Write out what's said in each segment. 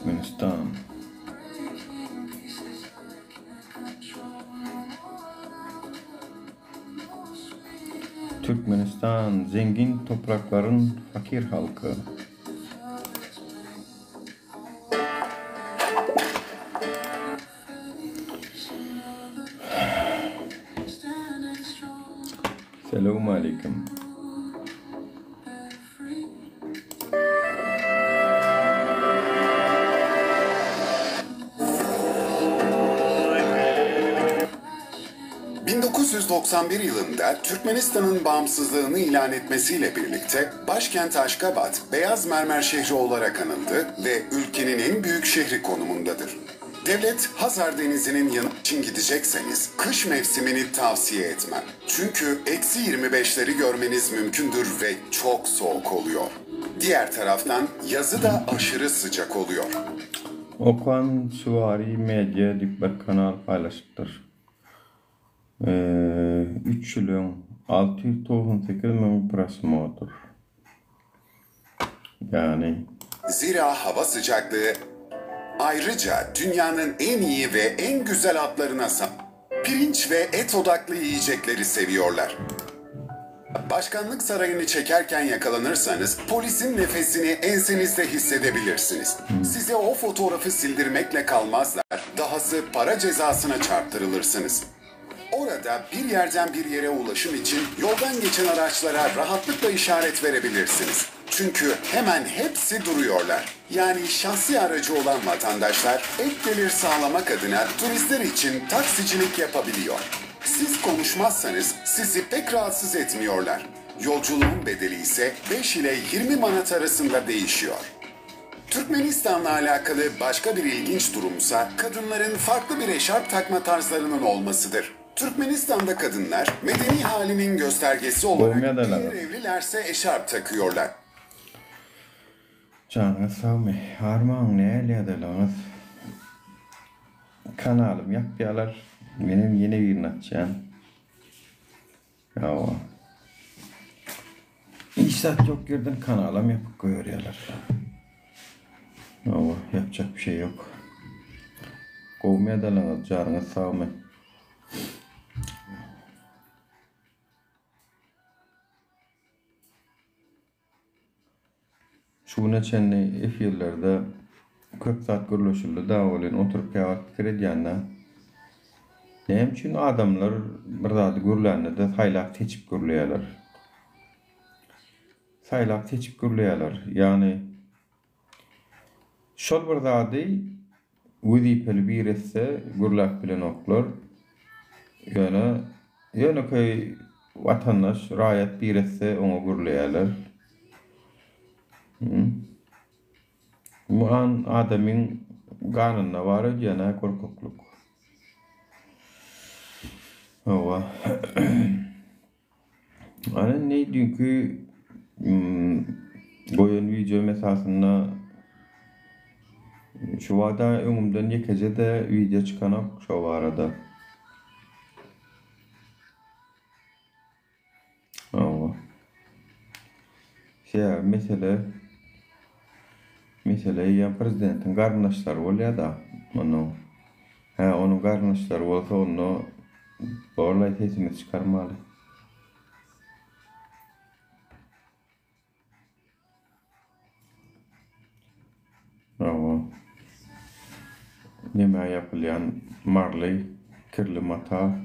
Türkmenistan. Türkmenistan zengin topraklaryň fakir halky. Salowmaleýkim. 1991 yılında Türkmenistan'ın bağımsızlığını ilan etmesiyle birlikte başkent Aşgabat beyaz mermer şehri olarak anıldı ve ülkenin en büyük şehri konumundadır. Devlet Hazar Denizi'nin yanı için gidecekseniz kış mevsimini tavsiye etmem. Çünkü eksi 25'leri görmeniz mümkündür ve çok soğuk oluyor. Diğer taraftan yazı da aşırı sıcak oluyor. Okan Suwary Media diýip bir kanal paýlaşypdyr. Üç ýyl öň 698 müň prosmotr. Ýagny. Zira hava sıcaklığı ayrıca dünyanın en iyi ve en güzel atlarına sahip. Pirinç ve et odaklı yiyecekleri seviyorlar. Başkanlık sarayını çekerken yakalanırsanız polisin nefesini ensenizde hissedebilirsiniz. Size o fotoğrafı sildirmekle kalmazlar, dahası para cezasına çarptırılırsınız. Orada bir yerden bir yere ulaşım için yoldan geçen araçlara rahatlıkla işaret verebilirsiniz. Çünkü hemen hepsi duruyorlar. Yani şahsi aracı olan vatandaşlar ek gelir sağlamak adına turistler için taksicilik yapabiliyor. Siz konuşmazsanız sizi pek rahatsız etmiyorlar. Yolculuğun bedeli ise 5 ile 20 manat arasında değişiyor. Türkmenistan'la alakalı başka bir ilginç durumsa kadınların farklı bir eşarp takma tarzlarının olmasıdır. Türkmenistan'da kadınlar medeni halinin göstergesi olarak Olmaya eğer evlilerse eşarp takıyorlar. Janyňyz sagmy? Armaň näl ýagdaýlaryňyz? Kanalymy ýapýarlar. Menem ýene birini açýan. Hawa. Hiç zat ýok ýerden kanalam ýapyp goýberýärler. Hawa, ýapjak bir şey ýok. Gowumy ýagdaýlaryňyz? Janyňyz sagmy? Şu güne çenli efirlerde köp zat gürleşildi da welin oturyp käwagt pikir edýän-dä. Näme üçin adamlar bir zady gürlände-de saýlap seçip gürleýärler? Saýlap seçip gürleýärler. Ýagny şol bir zady wezipeli biri etse gürläp bilenoklar. Ýöne ýönekeý watandaş, raýat biri etse oňa gürleýärler. Bu an adamyň ganynda bar öýdýän-ä gorkaklyk. Hawa. Ana indi düýnki goýan wideom esasynda şu wada öňümden ýekeje-de wideo çykanok şo barada. Hawa. Sebäbi mesele mesele eýýäm prezidentiň garyndaşlary bolýar-da. Onuň hä onuň garyndaşlary bolsa onda borlaý sesimizi çykarmaly. Hawa. Nämä ýapylýan marly, kirli mata.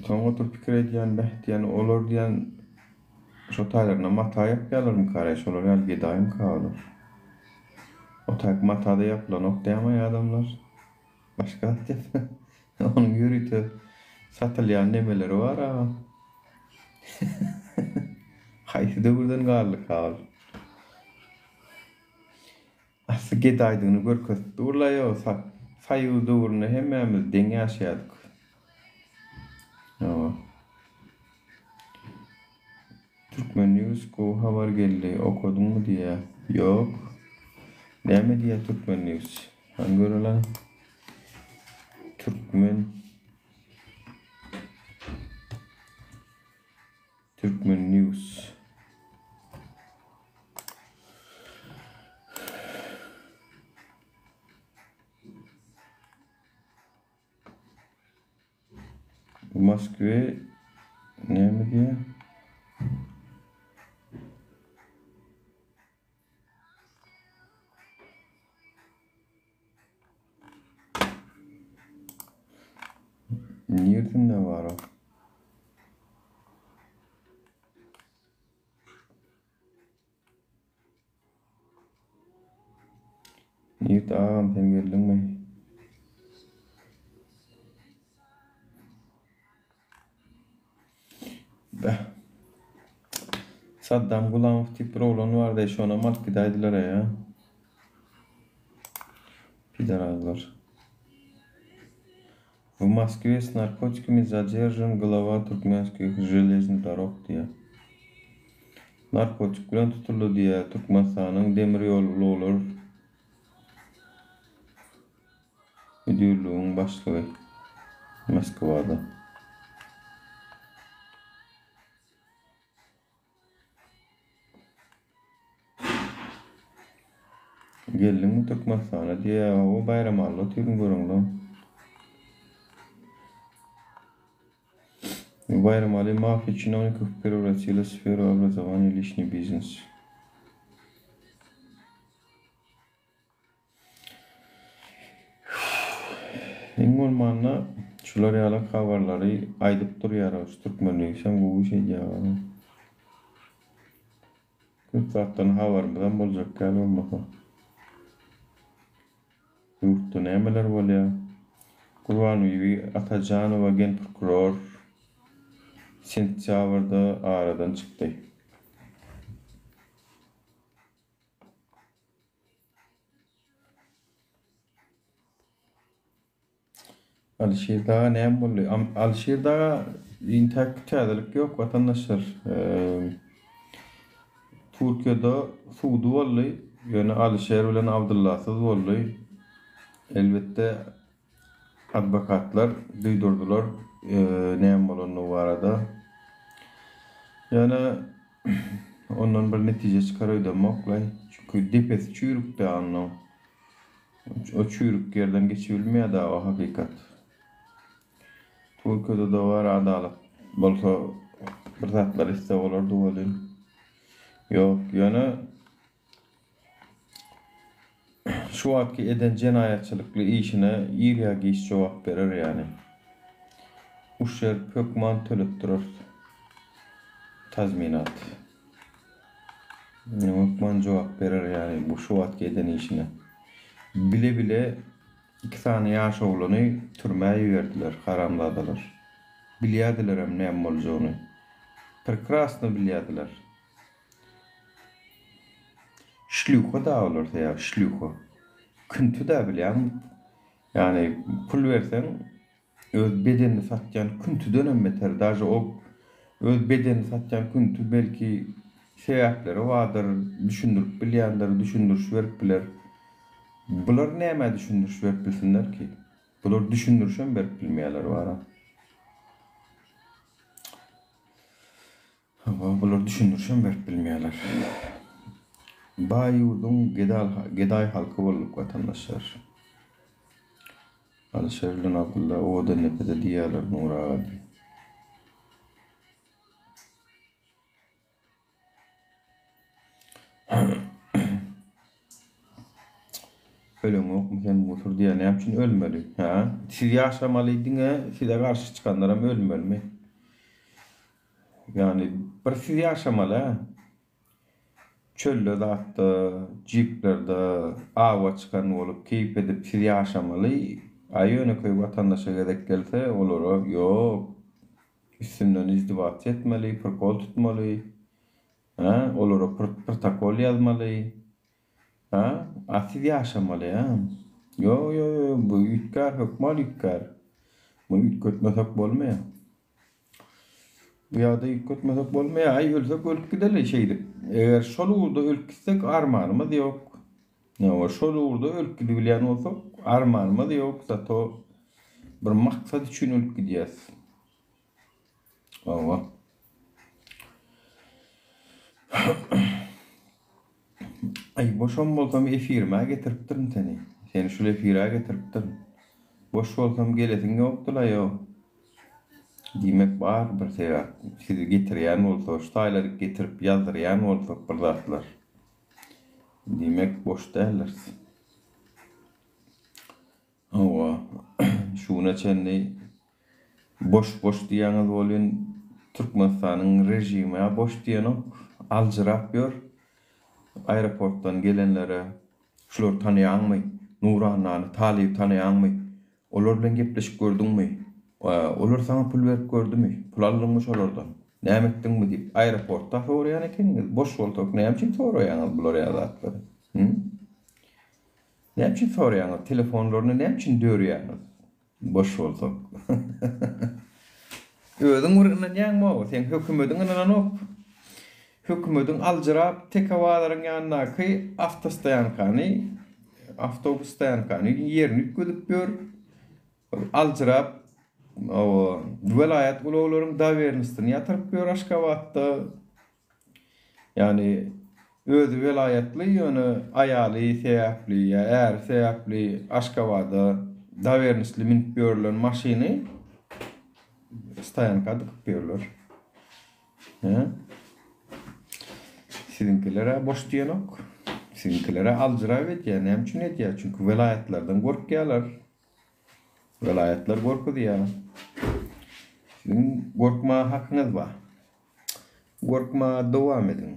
Soň oturyp pikir edýän, beh diýýän, olar diýýän şo taýlaryna mata ýapýarlarmyka, şolar ýaly gedaýmyka olar. O taýk mata-da ýapylanok dämaý adamlar. Başga zat ýapýan. Onuň ýörite satylýan nemeleri bar-a. Haýsy döwürden galdyka ol? Asly gedaýdygyny görkezip dur-la ýogsa Soýuz döwründe hemmämiz deň ýaşaýardyk. Hawa. Türkmen news gowy habar geldi okadyňmy diýýä. Ýok. Näme diýýä Türkmen news? Hany göreliň. Türkmen Türkmen news. Moskwe näme diýýär? Niresinde bar o? Nirde agam sen geldiňmi? Beh. Saddam Gulamow diýip bir oglan bardy, şonam alyp gidäýdiler ya. Pidarazlar. W Moskwe s narkotikami zadержан glava turkmenskih železny dorog diýýär. Narkotik bilen tutuldy diýýär Türkmenistanyň demir ýol ulaglar müdirliginiň başlygy Moskwada. Geldiňmi Türkmenistana diýýär, hawa Baýramalyda otyryn görüňle. Baýramaly mafiýa чиновников превратила сферу образования в личный бизнес. Iň bolmanda şular ýaly habarlary aýdyp durýar şu türkmen diýsem gowy şeýdýär. Köp zatdan habarymyzam boljak däl bolmasa. Ýurtda nämeler bolýar? Gurbanbibi Atajanowa genprokuror sentýabrda aradan çykdy. Alyşir daga näme boldy? Alyşir daga intäk täzelik ýok watandaşlar. Türkiýede sudy boldy. Ýöne Alyşir bilen Abdyllasyz boldy. Elbetde adwokatlar duýdurdylar näme bolandygy barada. Ýöne ondan bir netije çykar öýdemok-laý. Çünki depesi çüýrük-dä onuň. O çüýrük ýerden geçibilmeýär dagy o hakykat. Türkiýede-de bar adalat bolsa bir zatlar etse bolardy welin. Ýok, ýöne şu wagtky eden jenaýatçylykly işine ir ýa giç jogap berer ýaly. Uşerb hökman töletdirer. Tazminat. Hökman jogap berer ýaly bu şu wagtky eden işine. Bile bile iki sany ýaş oglany türmä iberdiler haramzadalar. Bilýädilerem näme boljagyny. Prekrasno bilýädiler. Şlýuha da olar sebäbi şlýuha. Künti da bilýäňmi? Ýagny pul berseň öz bedenini satýan küntüdenem beter. Daže o öz bedenini satýan künti belki sebäpleri bardyr, düşündirip bilýändir, düşündiriş berip biler. Bular nämä düşündiriş berip bilsinler ki? Bular düşündirişem berip bilmeýärler bara. Hawa, bular düşündirişem berip bilmeýärler. Baý ýurduň gedaý halky bolduk watandaşlar. Alyşir bilen Abdylla owadan depede diýýärler Nury aga diý. Öleňokmy sen musur diýýär näme üçin ölmeli hä siz ýaşamaly diňe size garşy çykanlaram ölmelimi ýagny bir siz ýaşamaly hä çölde zatda jiplerde awa çykan bolup keýp edip siz ýaşamaly a ýönekeý watandaşa gezek gelse olara ýok üstünden izdiwatsa etmeli prikol tutmaly hä olara protokol ýazmaly Hä? A siz ýaşamaly hä? Ýo, ýo, ýo, bu üýtgär, hökman üýtgär. Muny üýtgetmesek bolmaýar. Bu ýagdaýy üýtgetmesek bolmaýar. Aý, ölsek ölüp gideli şeýdip. Eger şol ugurda ölüp gitsek armanymyz ýok. Ýa şol ugurda ölüp gidibilýän bolsak armanymyz ýok, zato bir maksat üçin ölüp gidýäs. Hawa. Aý, boşam bolsam efirime getiripdirin seni. Seni şul efire getiripdirin. Boş bolsam gelesiň ýokdy-la, ýo. Diýmek bar bir sebäp. Sizi getirýän bolsa, şu taýlaryk getirip ýazdyrýan bolsak bir zatlar. Diýmek boş däldiris. Hawa, şu güne çenli boş-boş diýýäňiz welin, Türkmenistanyň režimi-ä boş diýenok, aljyrap ýör. Aeroportdan gelenlere, Şulary tanaýaňmy? Nurannany, Talyby tanaýaňmy? Olar bilen gepleşip gördüňmi? Olar saňa pul berip gördümi? Pul aldyňmy şolardan? Näme etdiňmi diýip, aeroportda soraýan ekeniňiz. Boş bolsak, näme üçin soraýaňyz bular ýaly zatlary? Hü? Näme üçin soraýaňyz? Telefonlaryny näme üçin dörýäňiz? Boş bolsak. Özüň bir ynanýaňmy-ow? Seň hökümediň ynananok. Hökümediň aljyrap Teke bazaryň ýanyndaky awtostoýankany, awtobus stoýankany ýerini üýtgedip ýör. Aljyrap oba welaýat ulaglaryň dowernostyny ýatyryp ýör Aşgabatda. Ýagny özi welaýatly ýöne aýaly sebäpli ýa äri sebäpli Aşgabada dowernosly münüp ýörlen maşyny stoýanka dykyp ýörler. Hä? Siziňkiler-ä boş diýenok. Siziňkiler-ä aljyrap edýär. Näme üçin edýär? Çünki welaýatlardan gorkýarlar. Welaýatlar gorkuzýar. Siziň gorkmaga hakyňyz bar. Gorkmaga dowam ediň.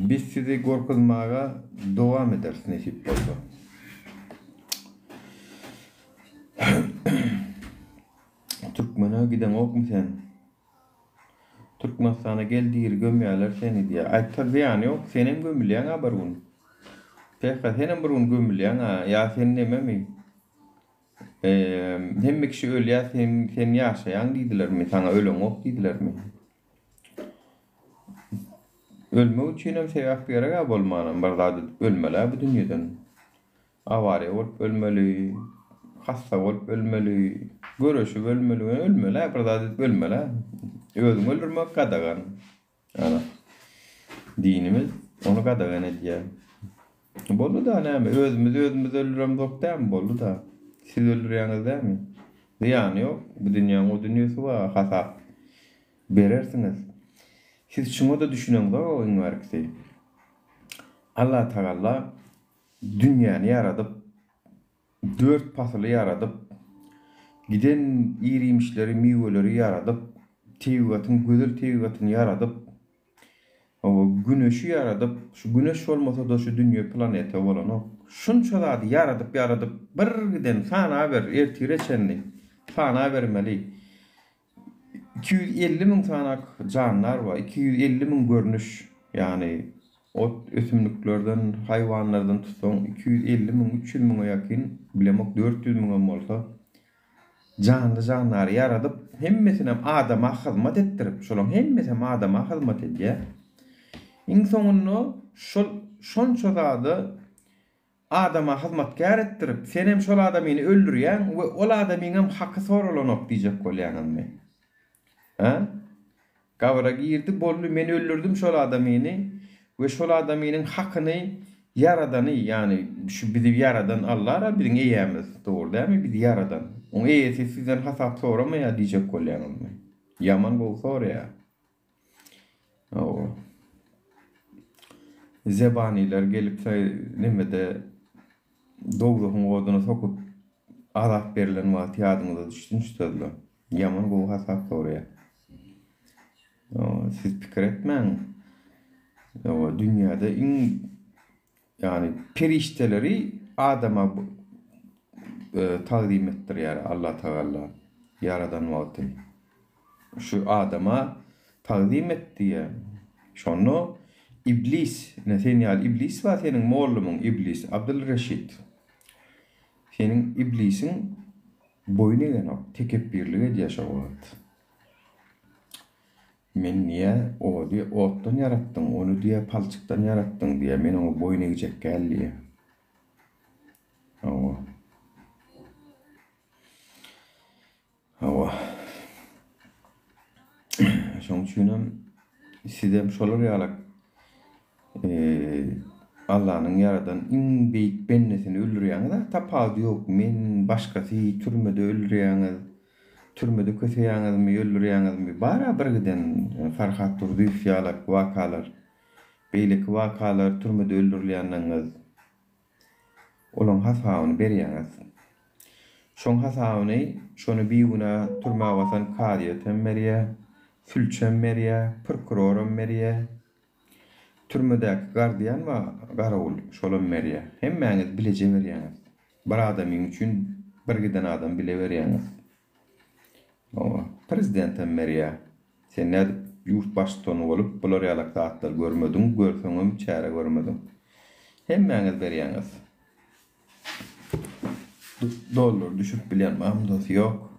Biz sizi gorkuzmaga dowam ederis nesip bolsa. Türkmene gideňokmy sen? Türkmenistana gel diri gömýäler seni diýýär. Aýtsa zyýany ýok, senem gömülýäň-ä bir gün. Pekga senem bir gün gömülýäň-ä, ýa sen nememi? Hemme kişi ölýär, sen sen ýaşaýaň diýdilermi, saňa öleňok diýdilermi? Ölmek üçinem sebäp gerek-ä bolmanam, bir zat edip ölmeli-ä bu dünýeden. Awariýa bolup ölmeli, hassa bolup ölmeli, göreşip ölmeli, ölmeli-ä, bir zat edip ölmeli-ä. Özüňi öldürmek gadagan. Ana. Dinimiz ony gadagan edýär. Boldy-da näme, özümizi özümiz öldüremzok dämi, boldy-da. Siz öldürýäňiz dämi? Zyýany ýok, bu dünýäň o dünýesi bar, hasap berersiňiz. Siz şuňa-da düşüneňzok-a iň bärkisi. Allatagalla Dünýäni ýaradyp, dört pasyly ýaradyp, giden ir-iýmişleri, miweleri ýaradyp, tebigatyň gözel tebigatyny ýaradyp, hawa, güneşi ýaradyp, şu güneş bolmasa-da şu dünýe planeta bolanok. Şunça zady ýaradyp, ýaradyp, bir giden sanaber, ertire çenli sanabermeli. 250 müň sanak jandar bar, 250 müň görnüş, ýagny ot, ösümliklerden, haýwanlardan tutsaň 250 müň, 300 müňe ýakyn, bilemok 400 müňem bolsa, janly-jandary ýaradyp, hemmesinem adama hyzmat etdirip, şolaryň hemmesem adama hyzmat edýär. Iň soňunda şol şonça zada Adama hyzmatkär etdirip, senem şol adamyny öldürýäň we ol adamyňam haky soralanok diýjek bolýaňyzmy? Hä? Gabyra girdi, boldy, men öldürdim şol adamyny we şol adamynyň hakyny Ýaradany, ýagny şu bizi ýaradan Allara biziň eýämiz, dogry dälmi, bizi ýaradan. Oň eýesi sizden hasap soramaýar diýjek bolýaňyzmy? Ýaman gowy soraýar. Hawa. Zebaniler gelip nemede dowzahyň oduna sokup azap berlen wagty ýadyňyza düşsün şu sözler. Ýaman gowy hasap soraýar. Siz pikir etmäň. Dünýäde iň Ýagny perişdeleri adama tagzym etdirýär Allatagalla ýaradan wagty. Şu adama tagzym et diýýär. Şonda iblis, ine sen ýaly iblis bar seniň mollumyň iblis Abdylreşit. Seniň iblisiň boýun egenok, tekepbirlik edýär şo wagt. Men diýýär, ody otdan ýaratdyň, ony diýýär, palçykdan ýaratdyň diýýär, men oňa boýun egjek däl diýýär. Hawa. Hawa. Şoň üçinem sizem şolar ýalak Allanyň ýaradan iň beýik bendesini öldürýäňiz-ä, tapawudy ýok, men, başgasy, türmede öldürýäňiz. Türmede köseýäňizmi, öldürýäňizmi? Bar-a bir giden Farhat Durdyýew ýalak wakalar. Beýleki wakalar türmede öldürilýänleriňiz. Olaň hasabyny berýäňiz. Şoň hasabyny şony bigünä türmä basan kazyýet hem berýä, sülçi hem berýä, prokuroram berýä. Türmedäki gardian bar, garawul, şolam berýä. Hemmäňiz bileje berýäňiz. Bir adamyň üçin bir giden adam bile berýäňiz. Hawa, prezidentem berýä. Sen nädip ýurt baştutany bolup bular ýalak zatlar görmediň, görseňem çäre görmediň. Hemmäňiz berýäňiz. Dollar düşürip bilýän barmy dos? Ýok.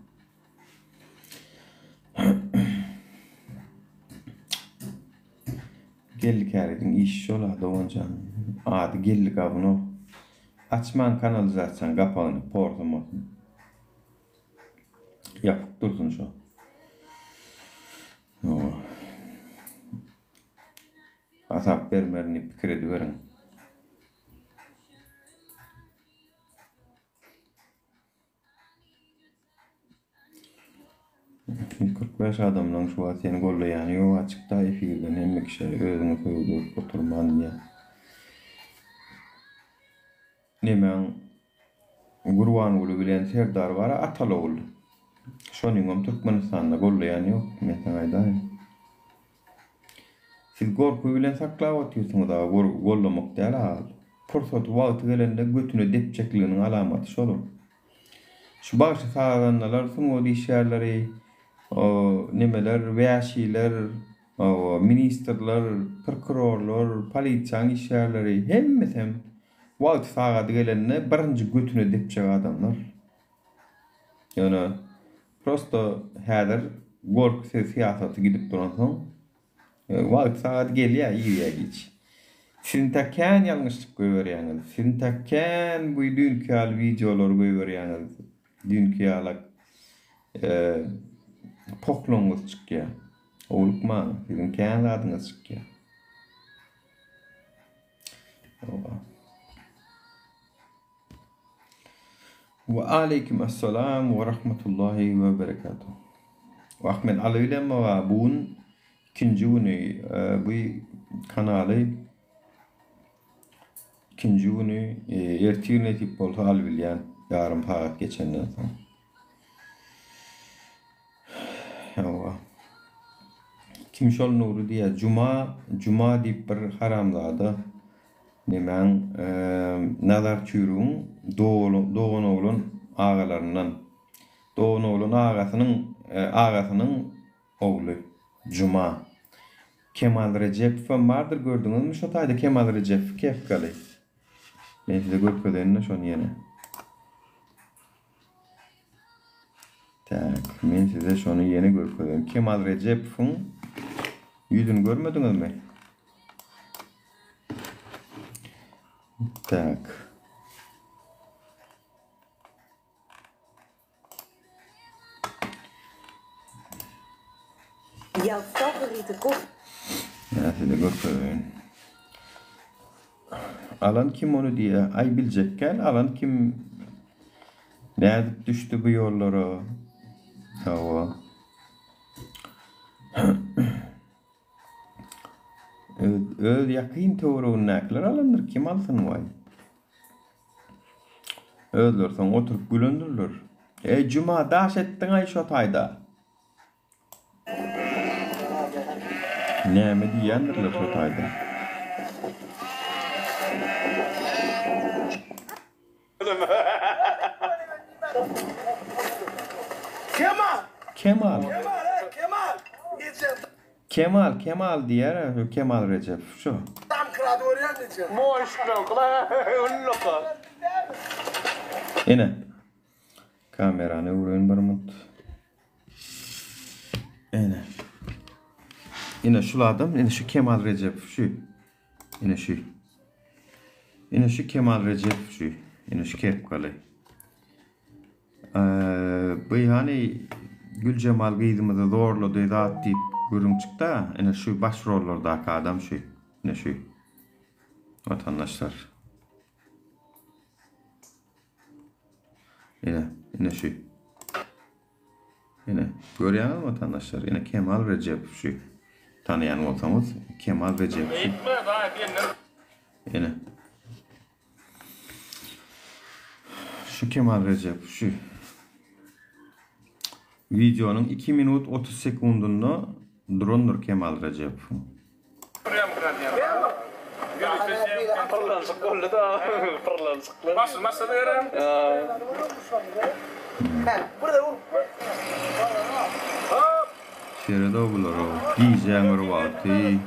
Geldi käridiň işi şol-a doganjan. Ady Geldi gawno. Açmaň kanalizasiýaň gapagyny porsamasyn. Ýapyk dursun şo. Hawa. Hasap bermerin diýip pikir ediberiň. 45 adamlaň şu wagt seni gollaýany ýok açykda efirden hemme kişä özüňi söwdürip oturman diýýär. Nemäň Gurbanguly bilen Serdar bara ataly ogul. Şonyňam Türkmenistanda gollaýany ýok men saňa aýdaýyn. Siz gorky bilen saklap otyrsyňyz aga gollamak däl aga. Pursaty wagty gelende götüne depjekliginiň alamaty şol. Şu bagşy sazandalar sungat işgärleri o nemeler wäşiler o ministrler prokurorlar polisiýaň işgärleri hemmesem wagty sagady gelende birinji götüne depjek adamlar. Ýöne prosto häzir gorky syýasaty gidip duransoň wagty sagady gelýär ir ýa giç. Siz intäk kän ýalňyşlyk goýberýäňiz. Siz intäk kän bu düýnki ýaly wideolary goýberýäňiz. Düýnki ýalak pohlaňyz çykýar. Howlukmaň, siziň kän zadyňyz çykýar. We aleýkim essalam we rahmetullahi we berekatuh. Wah men alybilemok bu gün ikinji güni bu kanaly ikinji güni ertir nesip bolsa alybilýän ýarym sagat geçenden soň. Hawa. Kim şol Nury diýýär Juma Juma diýip bir haramzada Nemäň Nazar Çüýrügiň doganoglan agalaryndan. Doganoglan agasynyň agasynyň ogly Juma. Kemal Rejepowam bardyr gördüňizmi şo taýda Kemal Rejepow kepkaly. Men size görkezeýin-de şony ýene. Tak, men size şony ýene görkezeýin. Kemal Rejepowyň ýüzüni görmediňizmi? Tak. Jouw favoriete koffie. Ýa size görkezeýin. Alan kim ony diýýä. Aý biljek däl alan kim nädip düşdi bu ýollara. Hawa. Öz, öz ýakyn töweregindäkiler alandyr, kim alsyn waý. Özleri soň oturyp gülendirler. Eý Juma daş etdiň-aý şo taýda. Näme diýýändirler şo taýda. Kemal. Kemal. Kemal he Kemal. Eje Kemal Kemal diýer şu Kemal Rejepow şu. Domkrat görýän eje. Ine. Kamerany öwreýin bir minut. Ine. Ine şul adam, ine şu Kemal Rejepow şu. Ine şu. Ine şu Kemal Rejepow şu. Ine şu kepkaly. Bu hany Güljemal gyzymyzy zorlady zat diýip gürrüň çykda, ine şu baş rollardaky adam şu. Ine şu. Watandaşlar. Ine, ine şu. Ine, görýäňizmi watandaşlar? Ine Kemal Rejepow şu. Tanaýan bolsaňyz, Kemal Rejepow şu. Ine. Şu Kemal Rejepow şu. Wideonyň 2 minut 30 sekundynda durandyr Kemal Rejepowyň. Pyrlanjyk boldy da, pyrlanjyklar. Başyny başlady gerem. Sered-ow bulara, gijäň bir wagty.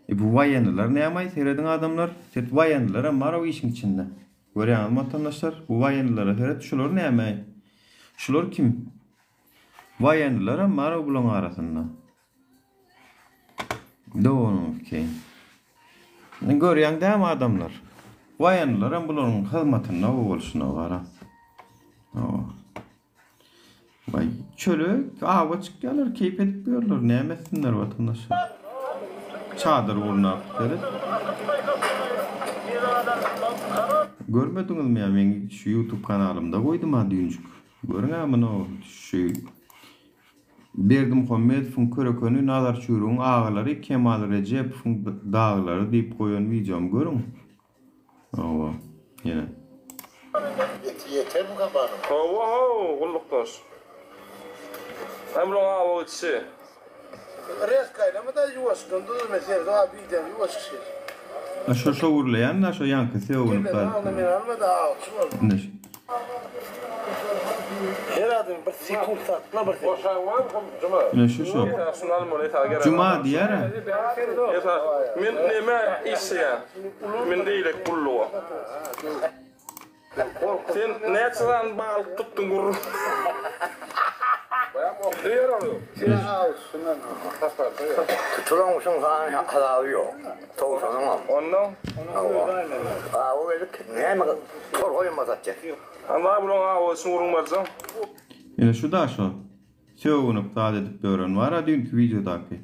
E bu waýenliler nämaý serediň adamlar. Seret waýenlilerem bar-ow işiň içinde. Görýäňizmi watandaşlar? Bu waýenlilere seret şular näme? Şular kim? Waýenlilerem bar-ow bulaň arasynda. Doganyňyz keýin. Indi görýäň dämi adamlar? Waýenlilerem bularyň hyzmatynda bu bolşuna garaz. Hawa. Waý, çöle awa çykýarlar, keýp edip ýörler, näme etsinler watandaşlar. Çadyr gurnap, seret. Görmediňizmi ýa meň şu YouTube kanalymda goýdum-a düýnjük. Görüň-ä muny şu Berdimuhamedowyň körekeni Nazar Çürigiň agalary Kemal Rejepowyň daglary diýip goýan wideomy görüň. Hawa, ýene. Eti ýetermi gabanyň? Hawa how gullukdaş. Hä bulaň awa gidişi. Rezkaýlama da ýuwaşdan duzmy serdi a biden ýuwaş kişi. A şo şowurlaýan da şo ýaňky sögünip Gelmedi galyp. onda men almady awçy boldy. Indi şu. Her adymy bir sekunt sakla bir sekunt. Ine şu şo. Juma diýer-ä. Men neme işleýän. Men beýleki gulluga. Sen näçe sany balyk tutduň gürrüň. Tutulan guşuň sany hasaby ýok. Towşanyňam. Onnoň? Hawa. Awa gelip näme torgaýam basatjak. Alla bulaň awa üçin gürrüň berjeň. Ine şu da şo. Sögünip zat edip ýören bar-a düýnki wideodaky.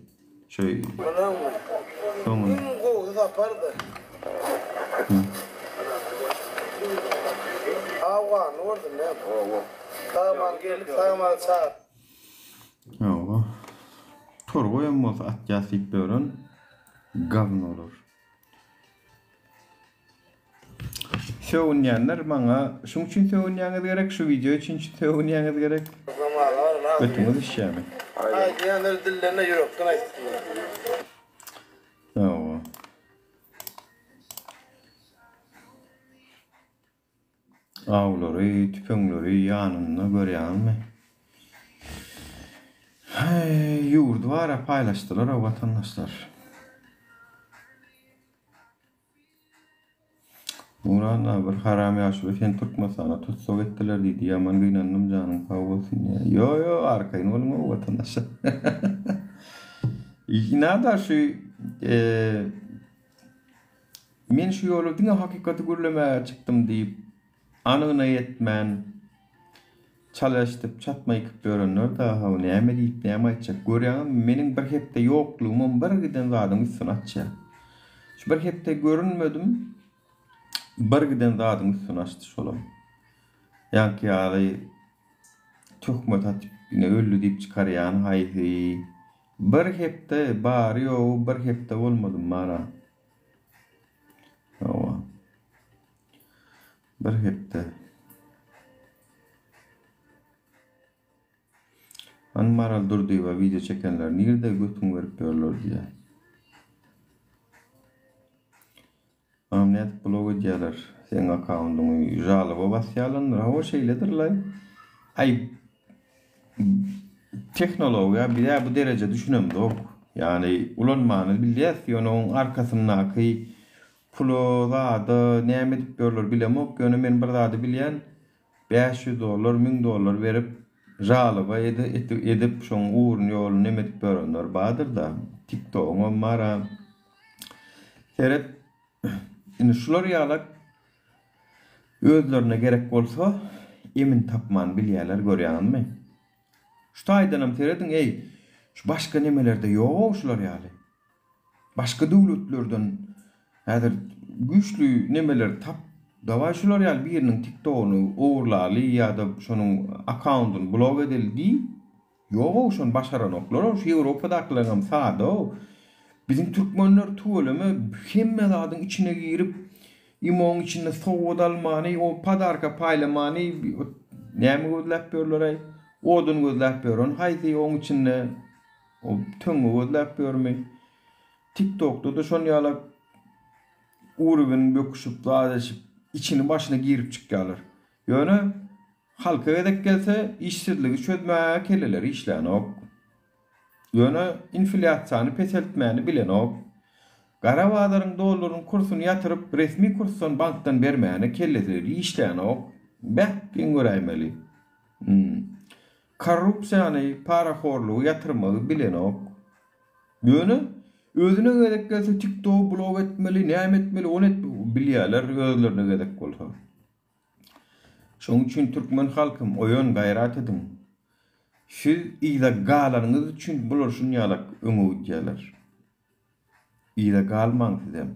Şo soňuny. Iň gowusy sapardy. Awgany gördüm näme. Hawa. Sagaman gelip sagaman çagyr. Hawa. Torgaýam bolsa atýas diýip ýören gawnolar. Sögünýänler maňa şuň üçin sögünýäňiz gerek, şu wideo üçin sögünýäňiz gerek. Götüňiz düşýärmi? Aýdýanlar dillerine ýürekden aýtsynlar. Hawa. Awlary, tüpeňleri ýanynda görýäňizmi? Häý, ýurdy bara paýlaşdylar-a watandaşlar. Nurana bir haram ýaşuly seni Türkmenistanda tussag etdiler diýdi ýaman gynandym janyň sag bolsun diýýär. Ýo ýo arkaýyn boluň o watandaşlar. Ynada şu men şu ýola diňe hakykaty gürlemäge çykdym diýip anygyna ýetmän Çala eşidip çatma ýykyp ýörenler dahaw näme diýip näme aýtjak görýäňizmi meniň bir hepde ýoklugymam bir giden zadyň üstüni açýar. Şu bir hepde görünmedim bir giden zadyň üstüni açdy şolam. Ýaňky ýaly töhmet atyp ine öldi diýip çykarýan haýsy bir hepde bary ýogy bir hepde bolmadym bara. Hawa. Bir hepde. Hany Maral Durdyýewa wideo çekenler nirde götüň berip ýörler diýýär. Agam nädip blok edýärler seň akkaundyňy žaloba basýarlandyr hawa şeýledirlaý. Aý tehnologiýa bizä bu dereje düşünemzok. Ýagny ulanmany bilýäs ýöne oň arkasyndaky Pula zada näme edip ýörler bilemok ýöne men bir zady bilýän 500 dollar 1000 dollar berip žaloba edip şoň ugruny ýoluny neme edip ýörenler badyrda tiktogyňam bara seret indi şular ýalak özlerine gerek bolsa emin tapman bilýäler görýäňizmi şu taýdanam serediň eý şu başga nemelerde ýogow şular ýaly. Başga döwletlerden häzir güýçli nemeleri tap. Dawaý şular ýaly biriniň tiktogyny ogurlaly ýa-da şonuň akkaundyny blok edeli diý. Ýog-ow şony başaranoklar-ow şu Ýewropadakylaryňam sada-ow. Biziň türkmenler tüweleme hemme zadyň içine girip imoň içinde sowgat almany, o podarka paýlamany näme gözläp ýörler-aý? Odun gözläp ýören haýsy oň içinde? O töňňe gözläp ýörmi? Tiktokda-da şon ýalak Uruwyn böküşip, zat edişip, içini başyna girip çykýarlar. Ýöne halka gezek gelse, işsizligi çözmäge kelleleri işlänok. Ýöne inflýasiýany peseltmäni bilenok. Gara bazaryň dollaryň kursuny ýatyryp, resmi kursdan bankdan bermäne kelleleri işlänok. Beh, geň göräýmeli. Korrupsiýany, parahorlugy ýatyrmagy bilenok. Ýöne özüne gezek gelse tiktogy blok etmeli, näme etmeli, ony etmeli bilýärler özlerine gezek bolsa. Şoň üçin türkmen halkym oýan gaýrat ediň. Siz yza galanyňyz üçin bular şunýalak öňe gidýärler. Yza galmaň sizem.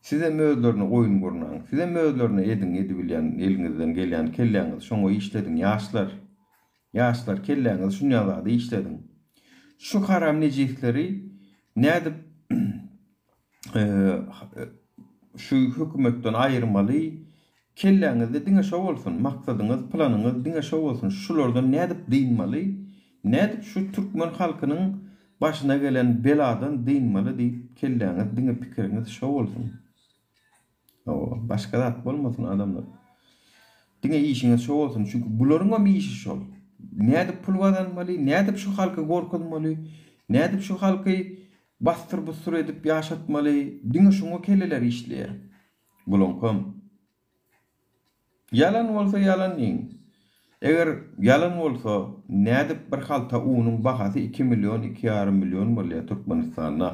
Sizem özlerine oýun gurnaň. Sizem özlerine ediň edibilýän eliňizden gelýän kelläňizi şoňa işlediň ýaşlar. Ýaşlar kelläňizi şunýa zada işlediň. Şu haram nejisleri nädip şu hökümetden aýyrmaly kelläňizde diňe şo bolsun maksadyňyz planyňyz diňe şo bolsun şulardan nädip dynmaly nädip şu türkmen halkynyň başyna gelen beladan dynmaly diýip kelläňiz diňe pikiriňiz şo bolsun. Hawa, başga zat bolmasyn adamlar. Diňe işiňiz şo bolsun, çünki bularyňam işi şol. Nädip pul gazanmaly, nädip şu halky gorkuzmaly, nädip şu halky bassyr-bussur edip ýaşatmaly, diňe şoňa kelleleri işleýär. Bulaňkam. Ýalan bolsa ýalan diýiň. Eger ýalan bolsa, nädip bir halta unuň bahasy iki million, iki ýarym million bolýar Türkmenistanda?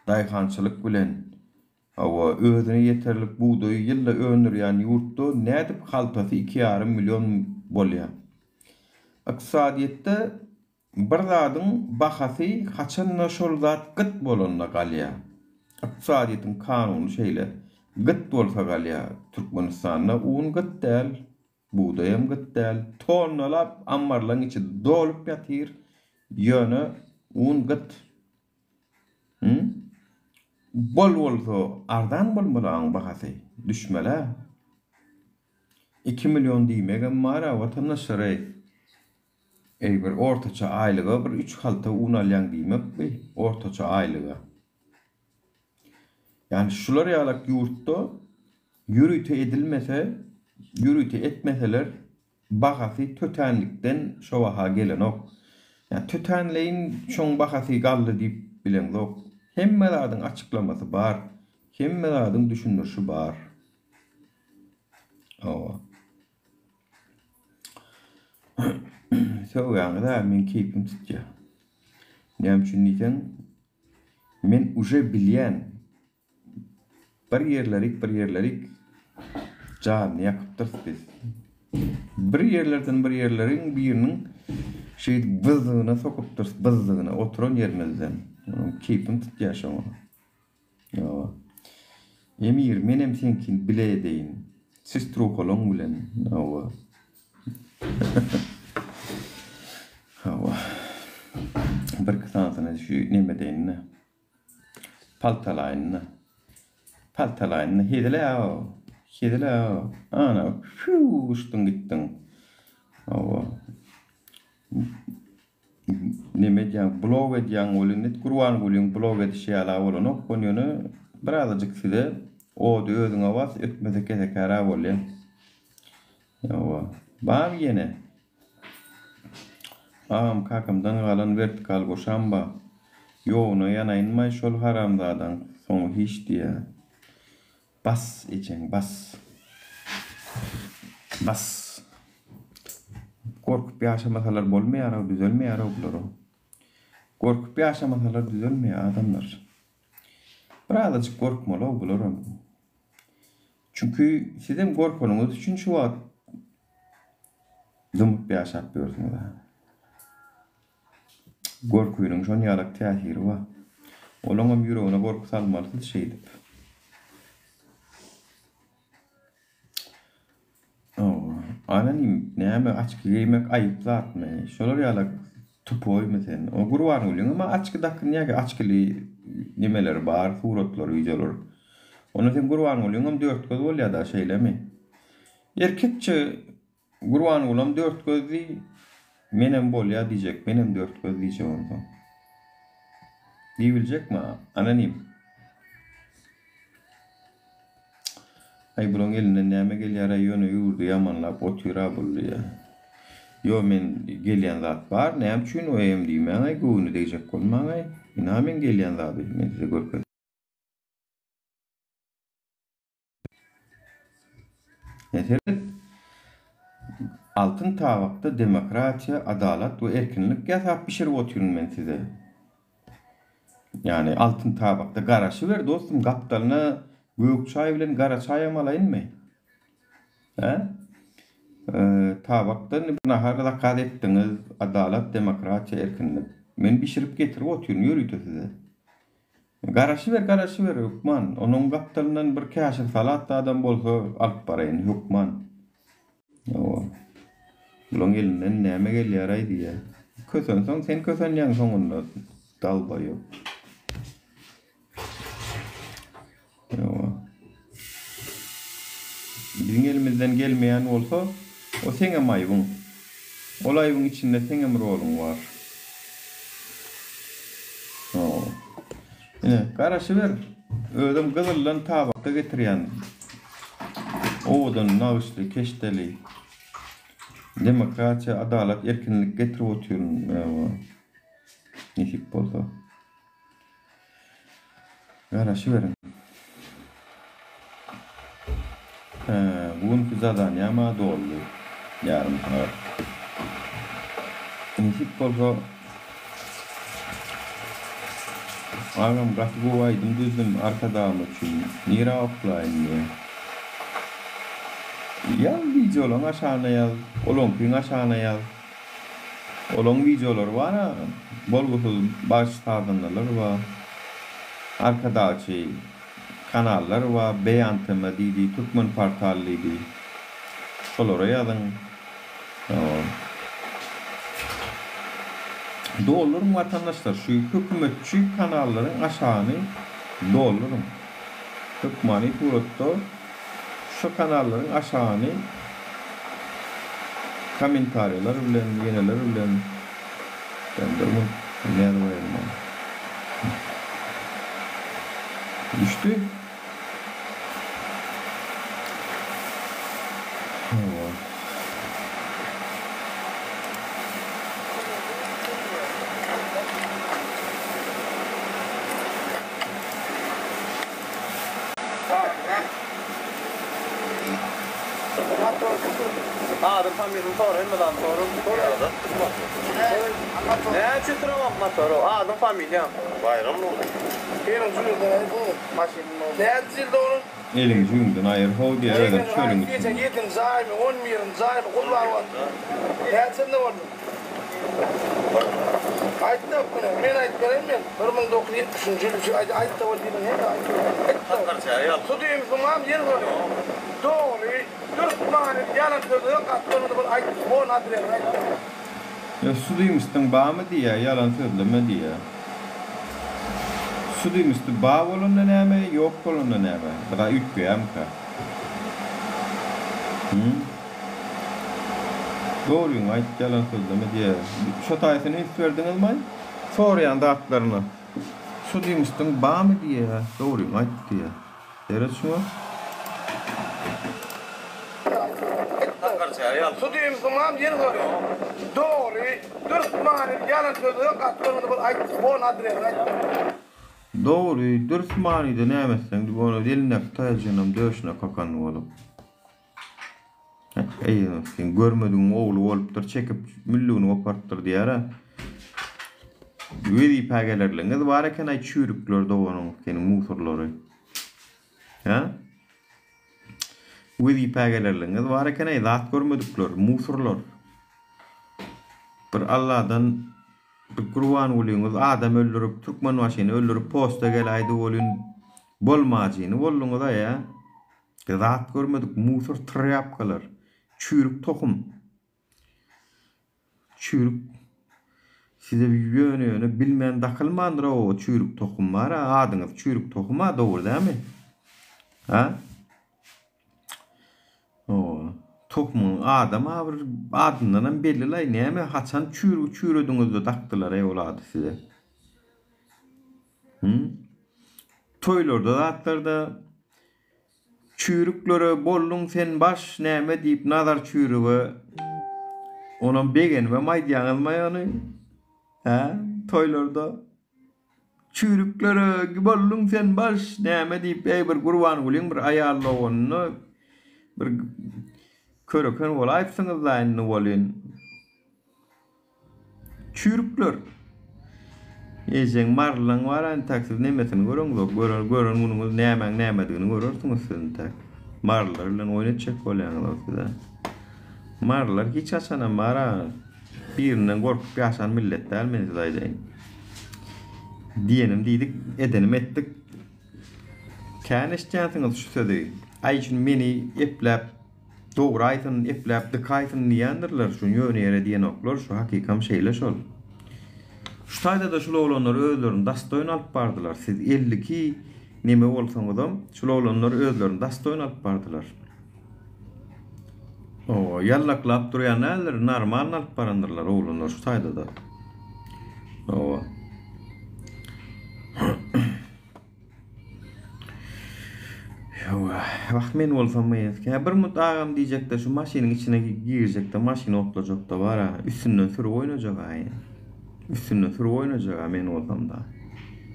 Daýhançylyk bilen Hawa, özüne ýeterlik bugdaýy ýylda öndürýän ýurtda nädip haltasy 2,5 million bolýar? Ykdysadyýetde bir zadyň bahasy haçanda şol zat gyt bolanda galýar. Ykdysadyýetiň kanuny şeýle. Gyt bolsa galýar. Türkmenistanda un gyt däl, bugdaýam gyt däl. Tonnalap ammarlaryň içi dolup ýatyr, ýöne un gyt. Hum. Bol bolsa arzan bolmaly aň bahasy. Düşmelä. Iki million diýmegem bar-a watandaşlar-eý. Eý bir ortaça aýlyga bir üç halta un alýaň diýmek bi ortaça aýlyga. Ýani şular ýalak ýurtda ýörite edilmese, ýörite etmeseler Bahasy tötänlikden şo baha gelenok. Ýa tötänleýin şoň bahasy galdy diýip bileňzok. Hemme zadyň açyklamasy bar. Hemme zadyň düşündirişi bar. Hawa. Sögýäňiz-ä meň keýpim tutýa. Näme üçin diýseň, men uje bilýän. Bir ýerlerik, bir ýerlerik janyny ýakypdyrys biz. Bir ýerlerden bir ýerleriň biriniň şeýdip byzzygyna sokupdyrys, byzzygyna oturan ýerimizden. Keýpim tutýar şoňa. Ýa. Emir, menem seňkini bile edeýin. Sistruhalaň bilen. Hawa. Hawa. Birki sanysyny şu neme edeýin-de. Paltalaýyn-da. Paltalaýyn-da. Hezil-ä-ow. Hezil-ä-ow. Ana, whüw, uçduň gitdiň. Hawa. Neme edýäň, blog edýäň welin, net Gurbangulyň blog edişi ýaly-a bolanok, ony ýöne birazajyk size ody özüňe bas, ötmese kesekär-ä bolýa. Hawa. Bar ýene. Agam kakamdan galan wertikal goşam ba. Ýoguna ýanaýynmaý şol haramzadaň soňy hiç diýä. Bas ejeň bas. Bas. Gorkup ýaşamasalar bolmaýarow düzelmeýärow bularow. Gorkup ýaşamasalar düzelmeýär adamlar. Birazajyk gorkmalyow bularam. Çünki sizem gorkanyňyz üçin şu wagt dymyp ýaşap ýörsüňiz. Gorkynyň şon ýalak täsiri bar. Olaňam ýüregine gorky salmalysyz şeýdip. Anonim, näme açki geýmek aýyp zatmy? Şolar ýalak tupoýmy sen? O Gurbangulyňam açki dakynýa açkili nemeleri bar, suratlary, wideolary. Onda sen Gurbangulyňam dörtgöz bolýada şeýlemi? Erkekçe Gurbangulam dörtgöz diý, menem bolýa diýjek, menem dörtgöz diýjek onsoň. Diýibiljekmi anonim? Aý bulaň elinden näme gelýäraý ýöne ýurdy ýamanlap otyra bul diýýä. Ýo men gelýän zat bar näme üçin o em diýmäňaý göwnüne degjek bolmaňaý ynha meň gelýän zady men size görkez. Ine seret altyn tabakda demokratiýa adalat we erkinlik ýasap bişirip otyryn men size. Ýagny altyn tabakda garaşyber dostum gapdalyna gök çaý bilen gara çaýam alaýynmy? Hä? Tabakda indi bir nahar zakaz etdiňiz, adalat, demokratiýa, erkinlik. Men bişirip getirip otyryn ýörite size. Garaşyber, garaşyber hökman. Onuň gapdalyndan bir käşir salat zadam bolsa alyp baraýyn hökman. Hawa. Bulaň elinden näme gelýäraý diýýä. Kösenseň sen kösenýäň soňunda dalbaýop. Hawa. Biziň elimizden gelmeýän bolsa, o seňem aýbyň. Ol aýbyň içinde seňem roluň bar. Hawa. Ine, garaşyber. Özem gyzyldan tabakda getirýän. Owadan nagyşly, keşdeli. Demokratiýa, adalat, erkinlik getirip otyryn. Nesip bolsa. Garaşyberiň. Hä, bu günki zadanýam-a doldy. Ýarym sagat. Nesip bolsa Agam gaty gowy aýdym düzdüm Arkadagym üçin. Nirä oklaýyn diýýä. Ýaz wideolaň aşagyna ýaz, olaňkyň aşagyna ýaz. Olaň wideolary bar-a, bolgusyz bagşy-sazandalar bar. Arkadagçy kanallar bar, Beýan TM diýdi, Türkmen portal diýdi. Şolara ýazyň. Dolduryň watandaşlar şu hökümetçi kanallaryň aşagyny dolduryň. Hökmany suratda şu kanallaryň aşagyny kommentariýalar bilen ýeneler bilen nädip aýyrmaly. Düşdi. Hawa. Adyny familiýasyny sor hemme zady soruň. Näme üçin süremok motory? Adyň familiýaň. Baýram Nurly. Eliň jübünden aýyr how. Näçe ýylda onuň? Eliň jübüňden aýyr how diýýär özem çölüň içinde. Geçen ýedinji aýmy, on birinji aýmy gullan näçesinde boldy? Aýtda muny, men aýdyp bereýin men. 1973-nji ýyl üçin aýt, aýtda bol diýdiň hemme aýt. Aýtda. Sudymsyňam ýene soraýan. Dogry, dürs manyly ýalan sözlere gatlanmady bol aýt, on adresini aýt. Ýa sudymystyň bamy diýýä, ýalan sözleme diýýä. Sudymysty ba bolanda näme, ýok bolanda näme? Bir zat üýtgeýärmika? Hum? Dogryňy aýt, ýalan sözleme diýýär. Şo taýsyny üns berdiňizmaý? Soraýan zatlaryna. Sudymystyň bamy diýýä, dogryňy aýt diýýä. Seret şuňa. Sudymsyňam ýene soraýan. Dogry, dürs manyly ýalan sözlere gatlanmady bol aýt, on adresini aýt. Dogry, dürs manyda näme etseň diýip ony elindäki taýajygynam döşüne kakan bolup. Eý, sen görmedigiň ogly bolupdyr, çekip müllügini goparypdyr diýer-ä. Wezipä gelerligiňiz bar eken-aý çüýrükler doganyň seniň musurlary. Hä? Wezipä gelerligiňiz bar eken-aý zat görmedikler, musurlar. Bir Alladan bir Gurbangulyňyz adam öldürip, Türkmenbaşyny öldürip posta geläýdi welin bolmajyny bolduňyz-aý, hä? Zat görmedik musor trýapkalar. Çüýrük tohum. Çüýrük size ýöne ýöne bilmän dakylmandyr o çüýrük tohum bar a adyňyz çüýrük tohum a dogry dämi? Ha? O tohumyň adam a bir adyndanam belli laý näme haçan çüýrügi çüýrediňizde dakdylar eý ol ady size? Hum? Toýlarda zatlarda Çüýrüklere bolduň sen baş näme diýip Nazar çüýrüge onam begenibem aýdýaňyzmaý ony hä toýlarda Çüýrüklere bolduň sen baş näme diýip eý bir Gurbangulyň bir aýal doganyna bir köreken bolaýypsyňyzda indi welin. Çüýrükler. Ejeň marylaň bar entäk siz nemesini göreňzok gören gören günüňiz nämäň nämedigini görersiňiz siz entäk. Marylar bilen oýun etjek bolýaňyzok sizä. Marylar hiç haçanam bar-a birinden gorkup ýaşan millet däl men size aýdaýyn. Diýenim diýdik, edenim etdik. Kän eşitýänsiňiz şu sözi. Aý şuny meni epläp Dograýsyn, epläp dykaýsyn diýýändirler, şuny ýöne ýere diýenoklar, şu hakykam şeýle şol. Şu taýda-da şul oglanlar özlerini dastoýn alyp bardylar, siz 52 neme bolsaňyzam, şul oglanlar özlerini dastoýn alyp bardylar. Owa, ýallaklap durýan däldir, normalny alyp barandyrlar oglanlar şu taýda-da. Owa. Wah men bolsam hä bir mut agam diýjekde şu maşynyň içine girjekde maşyny otlajakda bara üstünden sürüp oýnajak aý. Üstünden sürüp oýnajak a men bolsamda.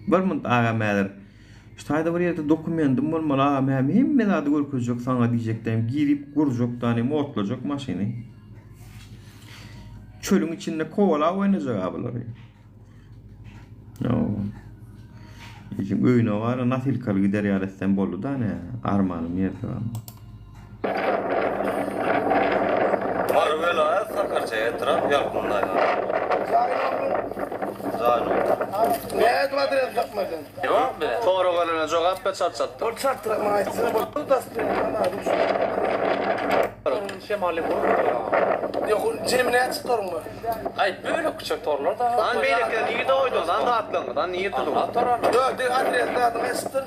Bir mut agam häzir şu taýda bir ýerde dokumendim bolmaly agam hä hemme zady görkezjek saňa diýjekde hem girip gurjakda hem otlajak maşyny. Çölüň içinde kowalap oýnajak a bulary. Ejeň öýüne bar, nasilkaly gider ýaly etsem boldy da ne, armanym ýerde galdy. Mary welaýat Sakarça etrap Ýalkym daýhan. Jaý nomer. Nädip adres tapmadyn? Ýok be. Sorag gelene jogap ber çalt çaltdan. Ol çaltrak maňa aýtsana bol Şemaly bolupdyr. Ýok jemi näçe toruň bar? Aý bölek küçek torlar da. Lan beýlekiler nirde goýduňyz lan zatlaryňyzy lan nirde dur. Ýok diň adresini adyňy eşitdir.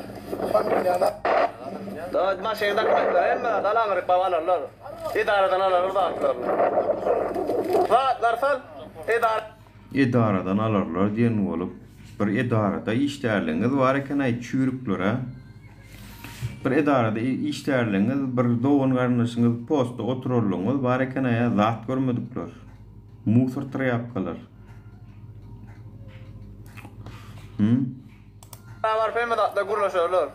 Familiýany. Da maşyny dokumentleri hemme zat al aňryk baryp alarlar. Edaradan alarlar zatlaryny. Zatlar sal edara. Edaradan alarlar diýen bolup bir edarada işdärligiňiz bar ekenaý çüýrüklere. Bir edarada işdärligiňiz bir dogan garyndaşyňyz postda oturarlygyňyz bar ekenaý zat görmedikler. Musor trýapkalar. Hum. Edara baryp hemme zatlar gürleşerler.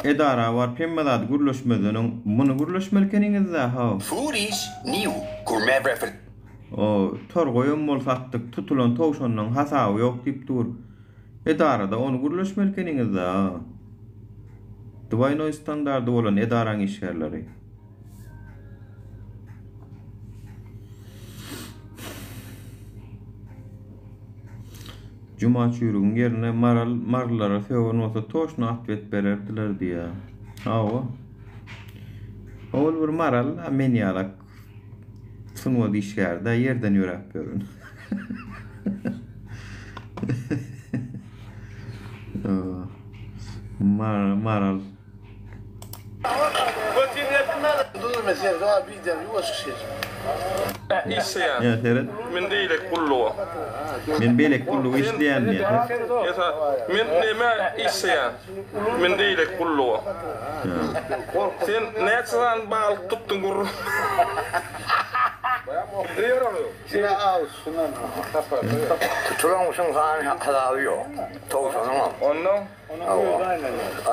Edara baryp hemme zady gürleşmezden öň muny gürleşmeli ekeniňizdä how. Foodies new gourmet refer. O torgaýam bolsa atdyk tutulan towşanlaň hasaby ýok diýip dur. Edarada ony gürleşmeli ekeniňizdä. Dwaýnoý standardy bolan edaraň işgärleri. Juma çüýrügiň ýerine Maral marylara sögen bolsa toşna atwet bererdiler diýýä. Hawa. Ol bir Maral a men ýalak sungat işgäri-dä ýerden ýöräp ýören. Maral. Ýa seret. Men beýleki gulluga. Men beýleki gulluga işleýän diýýär. Esa, men näme işleýän? Men beýleki gulluga. Sen näçe sany balyk tutduň gürrüň. Tutulan guşuň sany hasaby ýok. Towşanyňam. Onnoň? Hawa.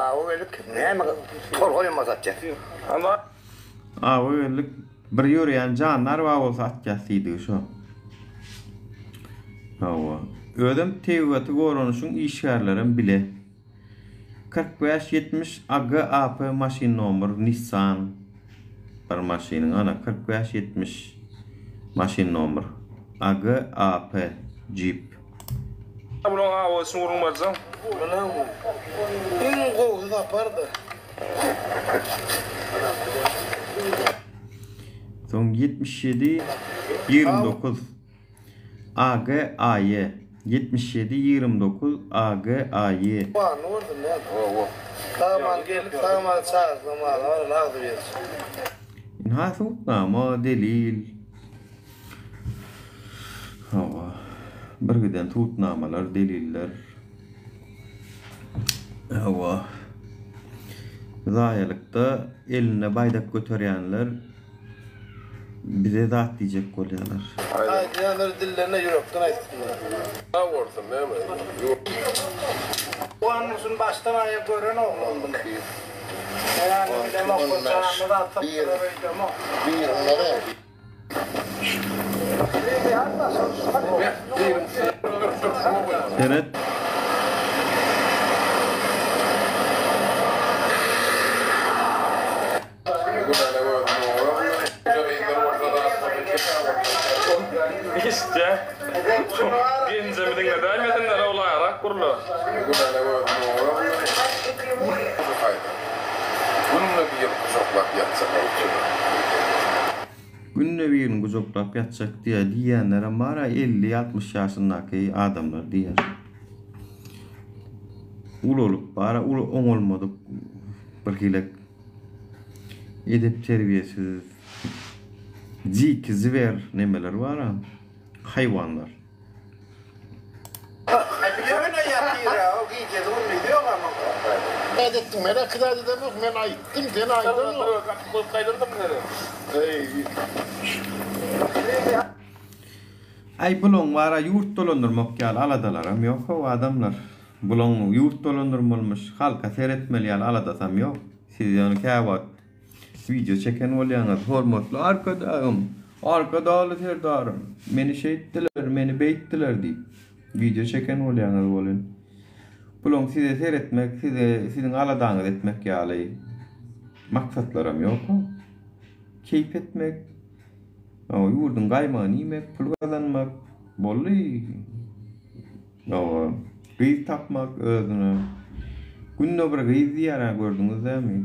Awa geldik, näme torgaýam satýas. Awa geldik, bir ýöreýän jandar bar bolsa atýas diýdigi şo. Hawa. Özem tebigaty goranyşyň işgärlerem bile. 45 70 AGAP maşyn nomer Nissan bir maşynyň ana 45 70 maşyn nomer AGAP Jeep. Bulaň awazy üçin gürrüň berjeň. Munuň iň gowusy sapardyr. Soň 77 29 A G A Y 77 29 A G A Y. Banyny gördüm näme? Hawa. Sag-aman gelip, sag-aman çagyrsaň maňa baran agzy bersin. Ynha subutnama, delil. Hawa. Birgiden subutnamalar, deliller. Hawa. Zaýalykda elinde baýdak göterýänler bize zat diýjek bolýarlar. Aýdýanlary dillerine ýürekden aýtsynlar. Sag bolsun näme. Guwanmyşyn başdan aýak gören oglan buny. Ýa-ni bilemok bir janly zat tapdylar öýdemok. Seret. Işje. Genjemi diňledäýmesinler owlaýarak gurla. Günde birini gujaklap ýatjak Günde birini gujaklap ýatjak diýýär diýýänlerem bar-a 50-60 ýaşyndaky adamlar diýýär. Ulalyp bar-a uly oňalmadyk birhili edep-terbiýesiz diki zwer nemeler bar-a haýwanlar. Aý bulaň bara ýurt dolandyrmak ýaly aladalaram ýok how adamlar. Bulaň ýurt dolandyrmalymyş, halka seretmeli ýaly aladasam ýok. Siz ýöne käwagt Wideo çeken bolýaňyz hormatly Arkadagym, Arkadagly Serdarym, meni şeýtdiler, meni beýtdiler diýip wideo çeken bolýaňyz welin, bulaň size seretmek, size siziň aladaňyzy etmek ýaly maksatlaram ýok-a. Keýp etmek, ýurduň gaýmagyny iýmek, pul gazanmak, boldy. Hawa, gyz tapmak özüne. Günde bir gyz diýýär-ä gördüňiz dämi?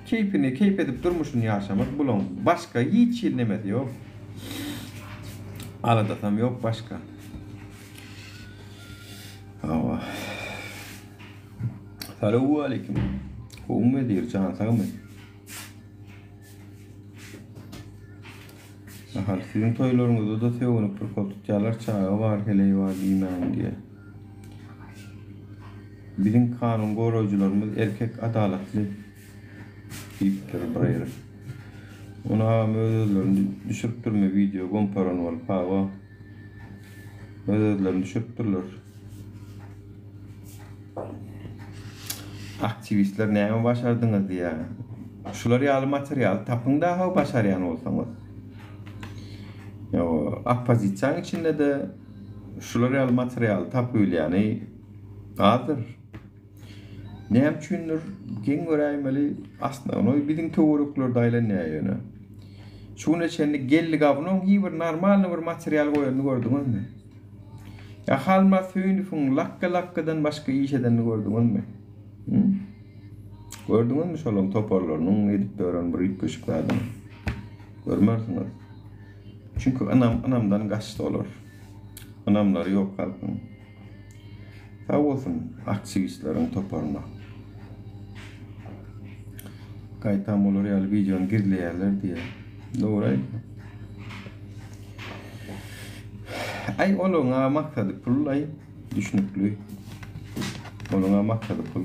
Keýpini keýp edip durmuşyny ýaşamak bulaň başga hiç hili nemesi ýok. Aladasam ýok başga. Hawa. Salowwaleýkim. Gowumy Wezir jan sagmy? Ahal, siziň toýlaryňyzda-da sögünip bir kol tutýarlar, çaga bar, heleý bar diýmäň diýe. Biziň kanun goraýjylarymyz erkek adalatly diýipdir bir ýeri. Ony agam öz-özlerini düşüripdirmi wideo gomparan bolup hawa. Öz-özlerini düşüripdirler. Aktiwistler näme başardyňyz diýýär. Şular ýaly materialy tapyň daha başarýan bolsaňyz. Ýa oppozisiýanyň içinde-de şular ýaly materialy tapybilýäni azdyr. Näme üçindir geň göräýmeli asnawnoý biziň töwereklerde aýlanýar ýöne. Şu güne çenli Geldi Gawunyň hiç bir normalny bir material goýanyny gördüňizmi? Ýa Halmyrat Söýünowyň lakga-lakgadan başga iş edenini gördüňizmi? Hı? Gördüňizmi şolaryň toparlarynyň edip ýören bir üýtgeşik zadyny? Görmersiňiz. Çünki ynam ynamdan gaçdy olar. Ynamlary ýok halkyň. Sag bolsun aktiwistleriň toparyna. Gaýtam olar ýaly wideony gizleýärler diýýär. Dogry aýdýar. Aý olaryň-a maksady pul-laý, düşnükli. Olaryň-a maksady pul.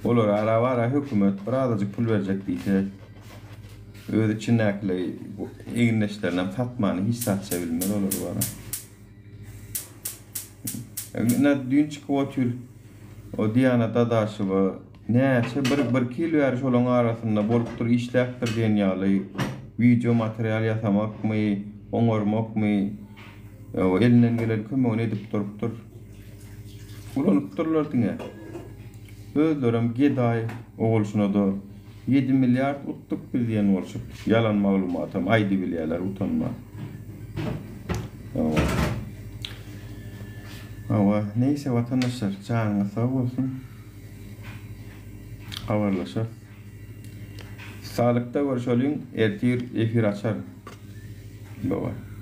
Olara ara-bara hökümet bir azajyk pul berjek diýse, öz içindäkileri egindeşlerinem satmany hiç zatça bilmez olar bara. Ine düýn çykyp otyr. O Diana Dadaşewa näçe bir birki ýyl bäri şolaň arasynda bolupdyr, işläpdir diýen ýaly wideo material ýasamakmy, oňarmakmy, elinden gelen kömegini edip durupdyr. Ulanypdyrlar diňe. Özlerem gedaý ogulşyna-da ýedi milliard utduk biz diýen bolşup, ýalan maglumatam aýdybilýärler utanman. Hawa. Hawa, neýse watandaşlar, janyňyz sag bolsun. Habarlaşarys. Saglykda görşeliň, ertir efir açaryn. Bye bye.